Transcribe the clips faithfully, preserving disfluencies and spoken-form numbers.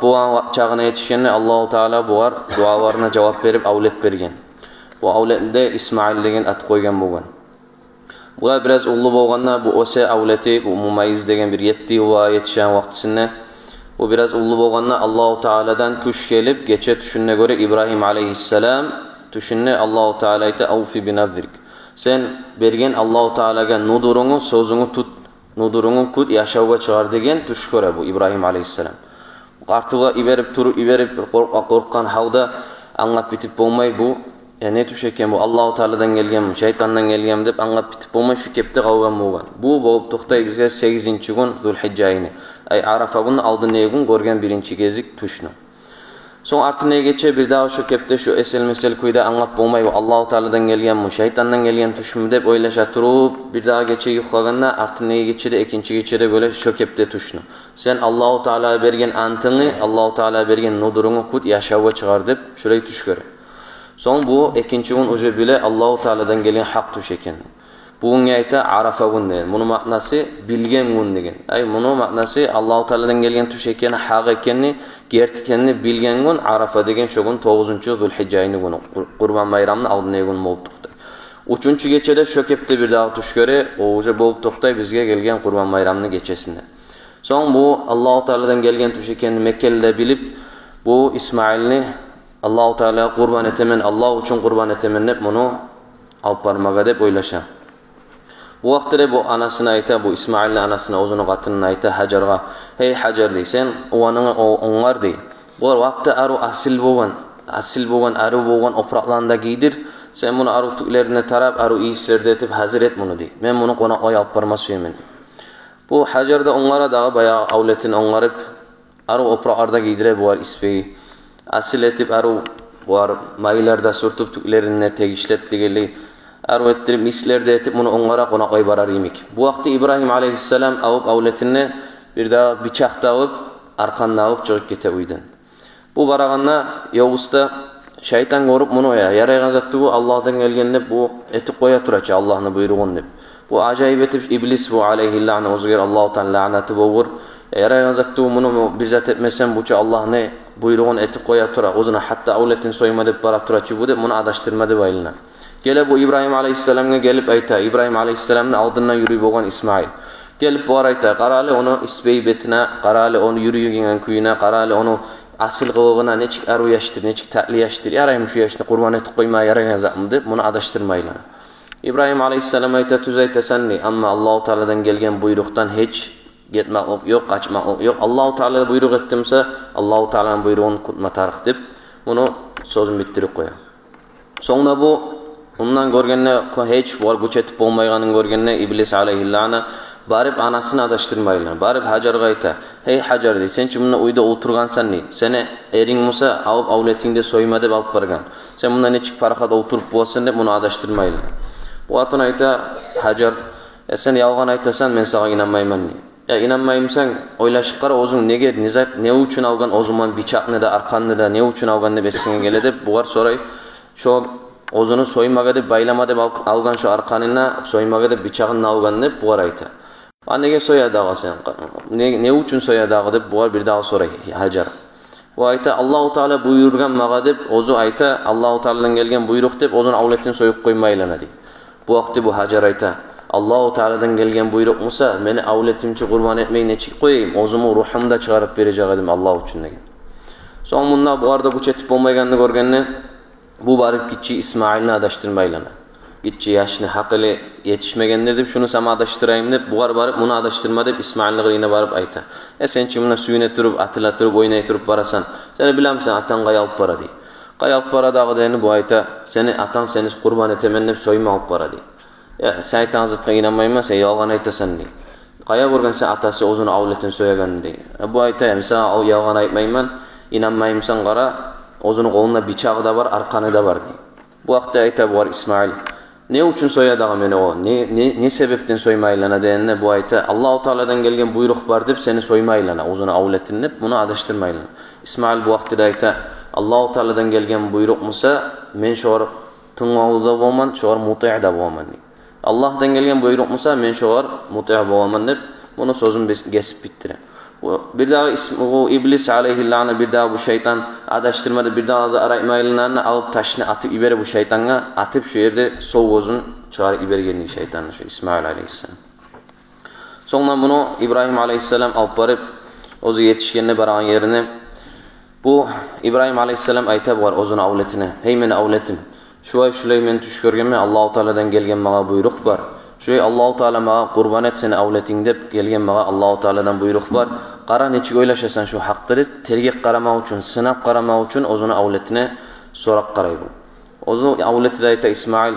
Болгъан чагъына етишгенде Аллагьу Таала бугъар дуаларына жавап берип авлет берген. Бу авлетни де Исмаил деген ат къойгъан болгъан. Бугъар бираз уллу болгъанда, бу оьсе авлети, бу мумайиз деген бир етти йылгъа етишген вакътисинде, бу бираз уллу болгъанда Аллагьу Тааладан тюш гелип, гече тюшюнде гёре Ибрагьим алейгьиссалам, тюшюнде Аллагьу Таала айта: «Авфи би назрик». Сен берген Аллагьу Таалагъа нудурунгну, сёзюнгню тут, нудурунгну кют, яшавгъа чыгъар деген тюш гёре бу Ибрагьим алейгьиссалам. Къартылгъа йиберип, туруп йиберип, бир къоркъа-, къоркъгъан гьалда, англап битип болмай бу, э, не тюш экен бу, Аллагьу Тааладан гелгенми, шайтандан гелгенми деп англап битип болмай, шу кепде къалгъан болгъан. Бу болуп токътай бизге сегизинчи гюн Зулгьижжа айны, ай, Арафа гюн, алдындагъы гюн гёрген биринчи гезик тюшню. Сонг артындагъы гече бирдагъы шу кепде, шу эсел-месел кюйде, англап болмай бу, Аллагьу Тааладан гелгенми, шайтандан гелген тюшмю деп ойлаша туруп, бирдагъы гече юхлагъанда, артындагъы гече де, экинчи гече де гёре шу кепде тюшню. Сен Аллагьу Таалагъа берген антынгны, Аллагьу Таалагъа берген нудурунгну кют, яшавгъа чыгъар деп, шулай тюш гёре. Сонг бу экинчи гюн уже биле Аллагьу Тааладан гелген гьакъ тюш экен. Бугюнге айта Арафа гюн деген. Муну маънасы билген гюн деген. Ай, муну маънасы Аллагьу Тааладан гелген тюш экени, гьакъ экени, герти экени билген гюн Арафа деген, шо гюн тогъузунчу Зулгьижжа айны гюню, Къур-, Къурбан байрамны алдындагъы гюн болуп токътай. Уьчюнчю гечеде шо кепде бирдагъы тюш гёре, о уже болуп токътай бизге гелген Къурбан байрамны гечесинде. Сонг бу Аллагьу Тааладан гелген тюш экенин Меккелилер билип, бу Исмаилни Аллагьу Таалагъа къурбан этемен, Аллагь учун къурбан этемен деп, муну алып бармагъа деп ойлаша. Бу вакътиде бу анасына айта, бу Исмаилни анасына, оьзюню къатынына айта, Гьажаргъа: «Гьей, Гьажар, — дей, — сен уланынгны о-, онгар, — дей. — Булар лап да арив асил болгъан, асил болгъан, арив болгъан опуракъланы да гийдир. Сен муну арив тюклерин де тарап, арив ийислер де этип, гьазир эт муну, — дей. — Мен муну къонакълагъа алып барма сюемен», — дей. Бу Гьажар да онгара дагъы, баягъы авлетин онгарып, арив опуракълар да гийдире бугъар исбайы. Асил этип, арив бугъар майлар да сюртюп, тюклерин де тегишлеп дегенлей, арив этдирип, мисклер де этип, муну онгара къонакълагъа барар йимик. Бу вакъти Ибрагьим алейгьиссалам алып авлетин де, бирдагъы бичакъ да алып, аркъанын алып чыгъып гете уьйден. Бу барагъанда ёл уьстде шайтан гёрюп муну: «Я, ярайгъан зат тюгюл, Аллагьдан гелген деп, бу этип къоя тура чы Аллагьны буйругъун», — деп. Бу ажайып этип, иблис бу, алейгьи лаъна, оьзюгер Аллагьу Тааланы лаънаты болгъур. «Я, ярайгъан зат тюгюл, муну бир зат этмесем, бу чу Аллагьны буйругъун этип къоя тура, оьзюню гьатта авлетин сойма деп бара тура чы бу», — деп, муну адашдырма деп айлана. Геле бу Ибрагьим алейгьиссаламгъа гелип айта, Ибрагьим алейгьиссаламны алдындан юрюй болгъан Исмаил. Гелип бугъар айта: «Къара гьали ону исбайы бетине, къара гьали ону юрюйген кююне, къара гьали ону асил къылыгъына, нечик арив яшдыр, нечик татли яшдыр. Яраймы шу яшны къурбан этип къойма, ярайгъан затмы?» — деп, муну адашдырма айлана. Ибрагьим алейгьиссалам айта: «Тюз айтасан, — дей, — амма Аллагьу Тааладан гелген буйрукъдан гьеч гетмакълыкъ ёкъ, къачмакълыкъ ёкъ. Аллагьу Таала буйрукъ этди буса, Аллагьу Тааланы буйругъун кютме тарыкъ», — деп, муну сёзюн битдирип къоя. Сонг да бу, мундан гёргенде, гьеч бугъар гюч этип болмайгъанын гёргенде, иблис алейгьи лаъна барып анасын адашдырма айлана. Барып Гьажаргъа айта: «Гьей, Гьажар, — дей, — сен чи мунда уьйде олтургъансан, — дей, — сени эринг буса алып авлетингни сойма деп алып баргъан. Сен мунда нечик парахат олтуруп боласан?» — деп, муну адашдырма айлана. Бу къатын айта, Гьажар: «Я, сен ялгъан айтасан, мен сагъа инанмайман, — дей. — Я, инанмаймысан, ойлашып къара оьзюнг, неге, не зат, не учун алгъан оьзюнг булан бичакъны да, аркъанны да, не учун алгъан деп эсинге геле?» — деп бугъар сорай. «Шо оьзюню соймагъа деп, байлама деп ал-, алгъан шо аркъанын да, соймагъа деп бичагъын да алгъан», — деп бугъар айта. «А неге соя дагъы сен? Не, не учун соя дагъы?» — деп бугъар бирдагъы сорай Гьажар. Бу айта: «Аллагьу Таала буюргъан магъа», — деп, оьзю айта, «Аллагьу Тааладан гелген буйрукъ», — деп, оьзюню авлетин союп къойма айлана, дей. Бу вакъти бу Гьажар айта: «Аллагьу Тааладан гелген буйрукъ буса, мени авлетим чи къурбан этмей нечик къояйым? Оьзюмню рухумну да чыгъарып бережек эдим Аллагь учун», — деген. Сонг мунда бугъар да гюч этип болмайгъанны гёргенде, бу барып гиччи Исмаилни адашдырма айлана. «Гиччи яшны гьакъылы етишмегендир деп, шуну сама адашдырайым», — деп, бугъар барып: «Муну адашдырма», — деп, Исмаилни къырыйына барып айта. «Э, сен чи мунда сююне туруп, атыла туруп, ойнай туруп барасан. Сени билемисен, атанг къайда алып бара?» — дей. «Къайда алып бара дагъы?» — дегенде, бу айта: «Сени атанг сени къурбан этемен деп сойма алып бара», — дей. «Я, сен айтагъан затгъа инанмайман, сен ялгъан айтасан», — дей. «Къайда гёргенсен атасы оьзюню авлетин соягъанны?» — дей. Э, бу айта: «Я, мен сагъа ялгъан айтмайман, инанмаймысан, къара, оьзюню къолунда бичагъы да бар, аркъаны да бар», — дей. Бу вакъти айта бугъар Исмаил: «Не учун соя дагъы мени о? Не, не, не себепден сойма айлана?» — дегенде, бу айта: «Аллагьу Тааладан гелген буйрукъ бар деп сени сойма айлана, оьзюню авлетин», — деп, муну адашдырма айлана. Исмаил бу вакъти де айта: «Аллагьу Тааладан гелген буйрукъ буса, мен шогъар тынглавлу да боламан, шогъар мутиъ да боламан», — дей. «Аллагьдан гелген буйрукъ буса, мен шогъар мутиъ боламан», — деп, муну сёзюн бес-, гесип битдире. Бу бирдагъы исм-, бу Иблис алейгьиллаъна, бирдагъы бу шайтан адашдырма деп, бирдагъы зат арай айланагъанда алып ташны атып йибере бу шайтангъа, атып шо ерде сол гёзюн чыгъарып йиберген шайтанны шо Исмаил алейгьиссалам. Сонг да муну Ибрагьим алейгьиссалам алып барып, оьзю етишгенде барагъан ерине, бу Ибрагьим алейгьиссалам айта бугъар оьзюню авлетине: «Гьей мени авлетим, шулай-шулай мен тюш гёргенмен, Аллагьу Тааладан гелген магъа буйрукъ бар. Шулай Аллагьу Таала магъа къурбан эт сени авлетинг деп гелген магъа Аллагьу Тааладан буйрукъ бар. Къара, нечик ойлашасан шу гьакъда», — деп, тергеп къарамакъ учун, сынап къарамакъ учун оьзюню авлетине сорап къарай бу. Оьзю авлети де айта, Исмаил: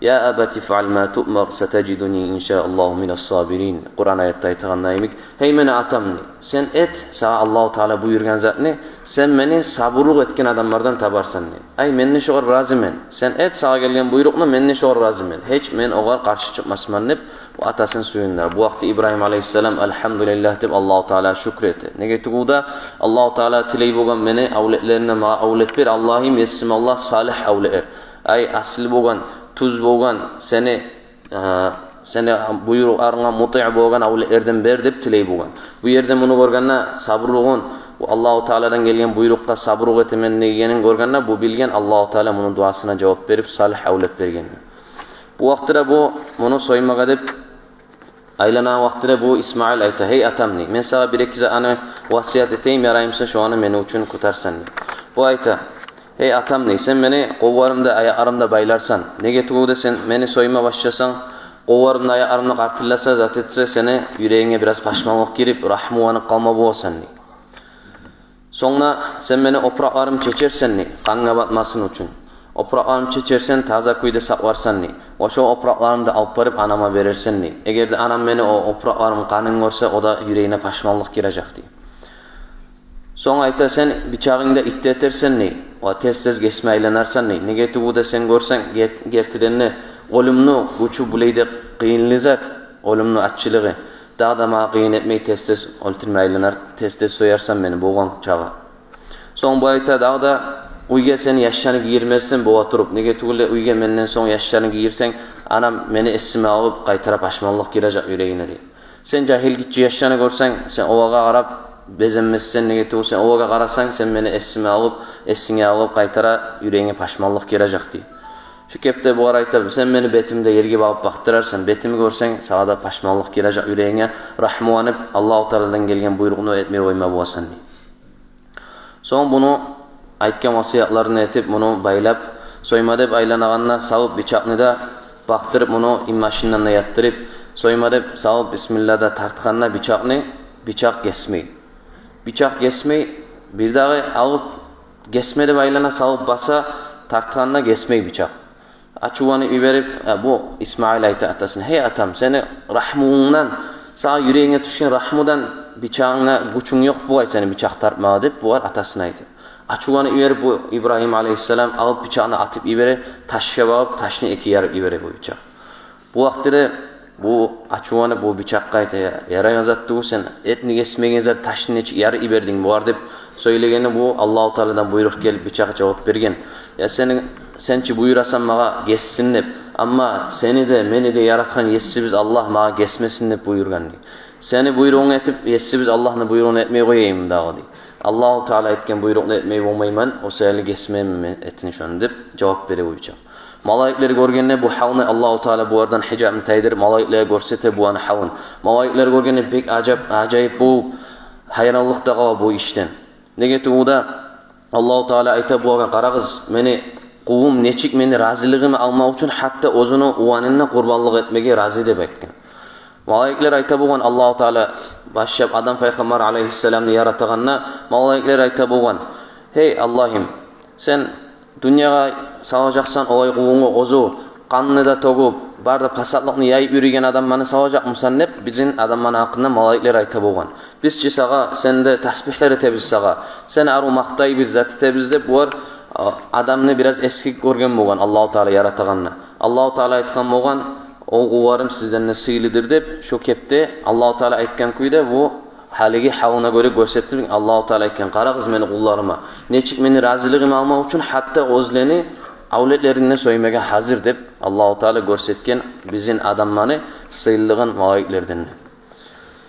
«Я абати ифъал ма туъмар, сатажидуни иншааллагьу минас сабирин». Къуран аятда айтагъаны йимик: «Гьей мени атам, — дей, — сен эт сагъа Аллагьу Таала буюргъан затны, сен мени сабурлукъ этген адамлардан табарсан», — дей. «Ай, мен де шогъар разимен. Сен эт сагъа гелген буйрукъну, мен де шогъар разимен. Гьеч, мен огъар къаршы чыкъмасман», — деп, бу атасын сююндюре. Бу вакъти Ибрагьим алейгьиссалам «Альгьамдулиллагь» деп, Аллагьу Таалагъа шюкюр эте. Неге тюгюл де Аллагьу Таала тилей болгъан мени авлетлеримден магъа авлет бер, Аллагьым, есим Аллагь, салигь авлет бер. Ай, асил болгъан, тюз болгъан, сени, э, сени буйрукъларынга мутиъ болгъан авлетлерден бер деп тилей болгъан. Бу ерде муну гёргенде сабурлугъун, бу Аллагьу Тааладан гелген буйрукъгъа сабурлукъ этемен дегенин гёргенде, бу билген Аллагьу Таала муну дуасына жавап берип, салигь авлет бергенин. Бу вакътиде бу муну соймагъа деп айланагъан вакътиде бу Исмаил айта: «Гьей атам, — дей, — мен сагъа бир-эки затны васият этейим, яраймы буса, шоланы мени учун кютерсен», — дей. Бу айта: «Гьей атам, — дей, — сен мени къолларымны да, аякъларымны да байларсан. Неге тюгюл де сен мени сойма башласанг, къолларымны, аякъларымны къартылласа, зат этсе, сени юрегинге бираз пашманлыкъ гирип, рагьмуланып къалма боласан», — дей. «Сонг да сен мени опуракъларымны чечерсен, — дей, — къангъа батмасын учун. Опуракъларымны чечерсен, таза кюйде сакъларсан, — дей. — Ва шо опуракъларымны да алып барып анама берерсен, — дей. — Эгер де анам мени о опуракъларымны къанын гёрсе, о да юрегине пашманлыкъ гирежек», — дей. Сонг айта: «Сен бичагъынгны да итти этерсен, — дей, — ва тез-тез гесме айланарсан, — дей. — Неге тюгюл де сен гёрсенг, гер-, гертиден де оьлюмню гючю булай да къыйынлы зат, оьлюмню аччылыгъы. Дагъы да магъа къыйын этмей, тез-тез оьлтюрме айланар, тез-тез соярсан мени болгъан чакъы». Сонг бу айта дагъы да: «Уьйге сен яшланы гийирмессен бола туруп. Неге тюгюл де уьйге менден сонг яшланы гийирсенг, анам мени эсиме алып, къайтара пашманлыкъ гирежек юрегине, — дей. — Сен жагьил гиччи яшланы гёрсенг, сен олагъа къарап безенмессен, неге тюгюл сен олагъа къарасанг, сен мени эсиме алып, эсинге алып, къайтара юрегинге пашманлыкъ гирежек», — дей. Шу кепде бугъар айта: «Сен мени бетимни ерге багъып бакъдырарсан, бетимни гёрсенг, сагъа да пашманлыкъ гирежек юрегинге, рагьмуланып, Аллагьу Тааладан гелген буйрукъну этмей къойма боласан», — дей. Сонг буну айтгъан васиятларын этип, муну байлап, сойма деп айланагъанда, салып бичакъны да бакъдырып, муну инбашындан да ятдырып, сойма деп салып, бисмилла да тартгъанда бичакъны, бичакъ гесмей. Бичакъ гесмей, бирдагъы алып гесме деп айлана, салып баса, тартгъанда гесмей бичакъ. Ачувланып йиберип, э, бу Исмаил айта атасына: «Гьей атам, сени рагьмунгдан, сагъа юрегинге тюшген рагьмудан бичагъынга гючюнг ёкъ бугъай сени бичакъ тартмагъа», — деп бугъар атасына айта. Ачувланып йиберип, бу Ибрагьим алейгьиссалам алып бичакъны атып йибере, ташгъа багъып, ташны эки ярып йибере бу бичакъ. Бу вакътиде бу ачувланып бу бичакъгъа айта: «Я-, ярайгъан зат тюгюл сен, этни гесмеген зат, ташны нечик ярып йибердинг бугъар?» — деп сёйлегенде, бу Аллагьу Тааладан буйрукъ гелип, бичакъ жавап берген: «Я сени, сен чи буюрасан магъа гессин деп, амма сени де, мени де яратгъан есибиз Аллагь магъа гесмесин деп буюргъан, — дей. — Сени буйругъунг этип, есибиз Аллагьны буйругъун этмей къояйыммы дагъы?» — дей. «Аллагьу Таала этген буйрукъну этмей болмайман, о саялы гесмеймен мен этин шону», — деп жавап бере бу бичакъ. Малайиклер гёргенде бу гьалны, Аллагьу Таала булардан гьижапны тайдырып, малайиклеге гёрсете буланы гьалын. Малайиклер гёргенде бек ажап, ажайып болуп, гьайранлыкъда къала бу ишден. Неге тюгюл де Аллагьу Таала айта булагъа: «Къарагъыз, мени къулум нечик мени разилигимни алмакъ учун гьатта оьзюню уланын да къурбанлыкъ этмеге рази», — деп айтгъан. Малайиклер айта болгъан, Аллагьу Таала башлап Адам пайхаммар алейгьиссаламны яратагъанда, малайиклер айта болгъан: «Гьей Аллагьым, сен дюньягъа салажакъсан олай къулунгну, оьзю къанны да тёгюп, бары да пасатлыкъны яйып юрюйген адамланы салажакъмысан?» — деп, бизин адамланы гьакъында малайиклер айта болгъан. «Биз чи сагъа, сени де тасбигьлер этебиз сагъа, сени арив макътайбыз, зат этебиз», — деп, булар, а, Адамны бираз эсги гёрген болгъан Аллагьу Таала яратагъанда. Аллагьу Таала айтгъан болгъан: «О къулларым сизден де сыйлыдыр», — деп, шо кепде Аллагьу Таала айтгъан кюйде бу гьалиги гьалына гёре гёрсетип, Аллагьу Таала айтгъан: «Къарагъыз мени къулларыма, нечик мени разилигимни алмакъ учун гьатта оьзлени авлетлерин де соймагъа гьазир», — деп, Аллагьу Таала гёрсетген бизин адамланы сыйлылыгъын малайиклерден де.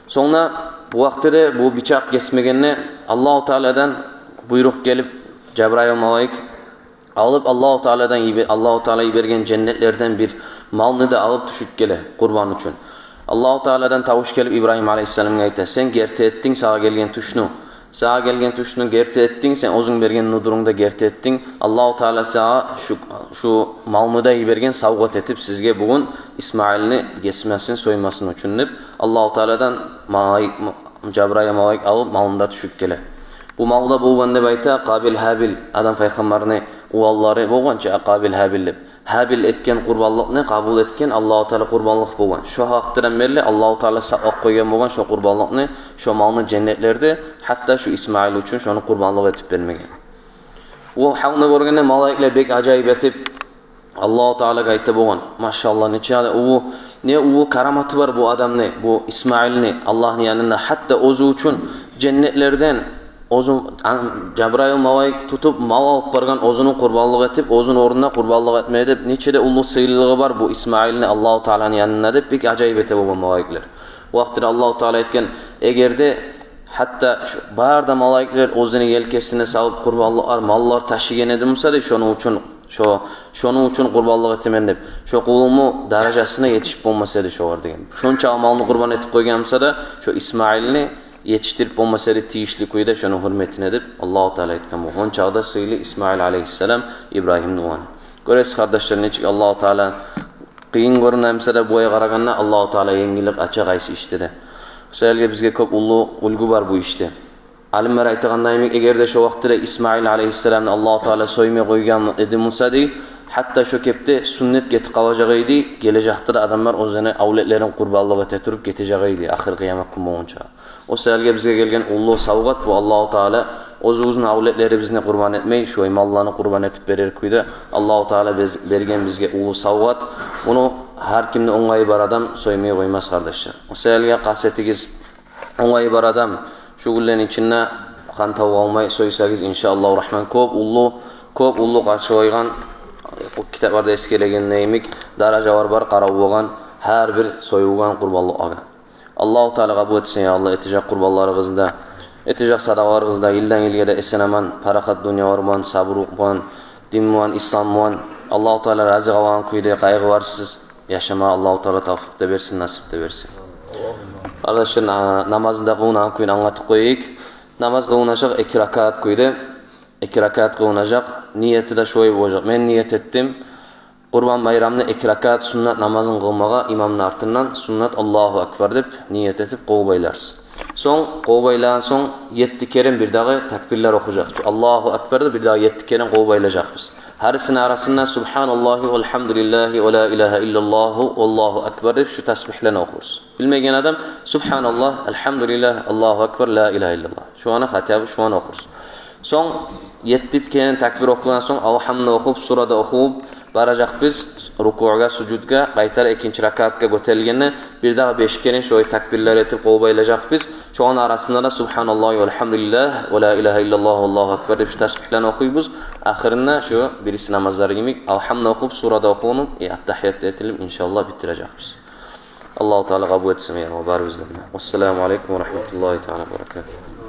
Сонг да Бу вакътиде бу бичакъ гесмегенде Аллагьу Тааладан буйрукъ гелип, Жабрайыл малайик алып, Аллагьу Тааладан йибе-, Аллагьу Таала йиберген женнетлерден бир малны да алып тюшюп геле къурбан учун. Аллагьу Тааладан тавуш гелип Ибрагьим алайгьиссаламгъа айта: «Сен герти этдинг сагъа гелген тюшню. Сагъа гелген тюшню герти этдинг, сен оьзюнг берген нудурунгда герти этдинг. Аллагьу Таала сагъа шу, шу малны да йиберген савгъат этип сизге бугюн Исмаилни гесмесин, соймасын учун», — деп, Аллагьу Тааладан малайик, Жабрайыл малайик алып, малында тюшюп геле. Бу малда болгъан деп айта Къабил-Гьабил, Адам пайхаммарны уланлары болгъан чы Къабил-Гьабил деп. Гьабил этген къурбанлыкъны къабул этген Аллагьу Таала къурбанлыкъ болгъан. Шо вакътиден берли Аллагьу Таала сакълап къойгъан болгъан шо къурбанлыкъны, шо малны женнетлерде, гьатта шу Исмаил учун шону къурбанлыкъ этип бермеген. О гьалны гёргенде малайиклер бек ажайып этип, Аллагьу Таалагъа айта болгъан: «Машаллагь, нече де уллу, не уллу караматы бар бу адамны, бу Исмаилни Аллагьны янында, гьатта оьзю учун женнетлерден оьзю, ан-, Жабрайыл малайик тутуп, мал алып баргъан, оьзюню къурбанлыкъ этип, оьзюню орнуна къурбанлыкъ этме деп, нече де уллу сыйлылыгъы бар бу Исмаилни Аллагьу Тааланы янында», — деп бек ажайып эте болгъан малайиклер. О вакътиде Аллагьу Таала айтгъан: «Эгер де гьатта шу бары да малайиклер оьзюню елкесине салып къурбанлыкълар, маллар ташыгъан эди буса, — дей, — шону учун, шо, шону учун къурбанлыкъ этемен деп, шо къулумну даражасына етишип болмас эди шогъар», — деген. Шонча малны къурбан этип къойгъан буса да, шо Исмаилни етишдирип болмас эди тийишли кюйде шону гьюрметине деп, Аллагьу Таала айтгъан бу. Ончакъы да сыйлы Исмаил алайгьиссалам, Ибрагьимни уланы. Гёресиз, къардашлар, нечик Аллагьу Таала къыйын гёрюне буса да, бугъар къарагъанда Аллагьу Таала енгиллик ача къайсы ишде де. Шо саялы бизге кёп уллу уьлгю бар бу ишде. Алимлер айтагъандай йимик, эгер де шо вакътиде Исмаил алайгьиссаламны Аллагьу Таала соймай къойгъан эди буса, — дей, — гьатта шо кепде сюннет гетип къалажакъ эди, гележекде де адамлар оьзлени авлетлерин къурбанлыкъ эте туруп гетежек эди ахыр къыямат гюн болгъунча». О саялы бизге гелген уллу савгъат бу. Аллагьу Таала оьзюбюзню авлетлерибизни къурбан этмей, шо малланы къурбан этип берер кюйде Аллагьу Таала биз-, берген бизге уллу савгъат. Муну гьар кимни онгайы бар адам соймай къоймас, къардашлар. О саялы къаст этигиз, онгайы бар адам шу гюнлени ичинде хантав къалмай сойсагъыз, иншааллагьу рагьман, кёп уллу, кёп уллу къаршылайгъан, о китапларда эсгерилегенде йимик, даражалар бар къарав болгъан гьар бир союлгъан къурбанлыкъгъа. Аллагьу Таала къабул этсин, я Аллагь, этежек къурбанларыгъызны да, этежек садагъаларыгъызны да йылдан йылгъа да эсен-аман, парахат дюньялар булан, сабурлукъ булан, дин булан, ислам булан, Аллагьу Таала рази къалагъан кюйде, къайгъыларсыз яшама Аллагьу Таала тавфикъ де берсин, насип де берсин. Къардашлар, на-, намазны да къылынагъан кюйню англатып къояйыкъ. Намаз къылынажакъ эки ракаат кюйде. Эки ракаат къылынажакъ. Нияты да шолай болажакъ: «Мен ният этдим Къурбан байрамны эки ракаат суннат намазын къылмагъа имамны артындан, суннат Аллагьу акбар деп ният этип къол байларсыз». Сонг, къол байлагъан сонг, етти керен бир дагъы такбирлер охужакъ. Аллагьу акбар деп бир дагъы етти керен къол байлажакъбыз. Гьарисини арасында субгьаналлагьи валгьамдулиллагьи ва ла илагьа иллаллагьу валлагьу акбар деп шу тасбигьлени охурсуз. Билмеген адам субгьаналлагь, альгьамдулиллагь, Аллагьу акбар, ла илагьа иллаллагь. Шуланы хотя бы шуланы охурсуз. Сонг етти керен такбир охугъан сонг, алгьамны охуп, сура да охуп, баражакъбыз рукугъгъа, сужудгъа, къайтара экинчи ракаатгъа гётерилгенде, бир дагъы беш керен шолай такбирлер этип къол байлажакъбыз. Шоланы арасында да субгьаналлагьи валгьамдулиллагь ва ла илагьа иллаллагьу валлагьу акбар деп шу тасбигьлени охуйбуз. Ахырында шу бириси намазлары йимик, алгьамны охуп, сура да охунуп, э, аттагьият да этилип, иншааллагь, битирежекбиз. Аллагьу Таала къабул этсин, я Аллагь, барыбыздан да. Вассаламу алейкум ва рагьматуллагьи таала ва баракатугь.